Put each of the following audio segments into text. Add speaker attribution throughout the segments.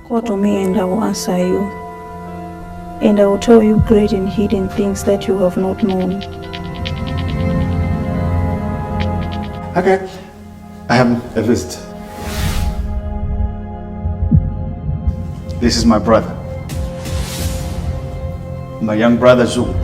Speaker 1: Call to me and I will answer you, and I will tell you great and hidden things that you have not known.
Speaker 2: Okay. I have a visit. This is my brother. My young brother Zungu.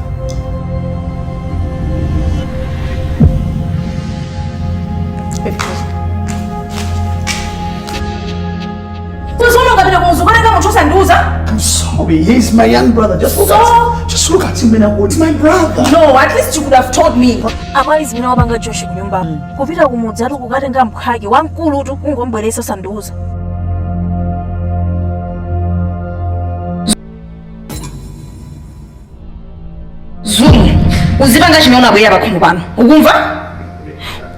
Speaker 3: Tsono ukapita kumuzi ukatenga munthu osandiuza?
Speaker 4: I'm sorry, he's my young brother. Just look
Speaker 3: So?
Speaker 4: at just look at him, man. He's my brother.
Speaker 3: No, at least you could have told me.
Speaker 1: Amayi, zimene wapanga Josh kunyumba, kupita kumudzi ati kukatenga mphwake wamkulutu, kungombweretsa osandiuza.
Speaker 3: Zumu, uzipanga chimene unabwerera pakhomo pano. Ukumva?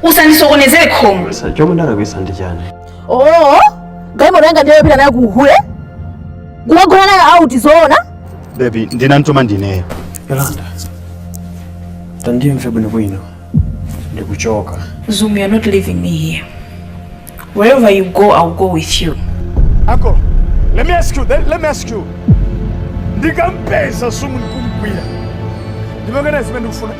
Speaker 3: Usandisokonezere khomo.
Speaker 5: Chomwe ndalakwitsa ndi chani?
Speaker 3: Oo, galimoto yanga ndiyo yopita nayo kuhule? Kukagona nayo out, zoona?
Speaker 2: Baby, ndinamtuma ndineyo.
Speaker 5: Yolanda, tandimve bwinobwino, ndikuchoka.
Speaker 1: Zoom, you're not leaving me here. Wherever you go, I'll go with you.
Speaker 4: Uncle, let me ask you, let me ask you. Ndikampeza Sumu ndikumgwira. Ndimangana zimene ndikufuna.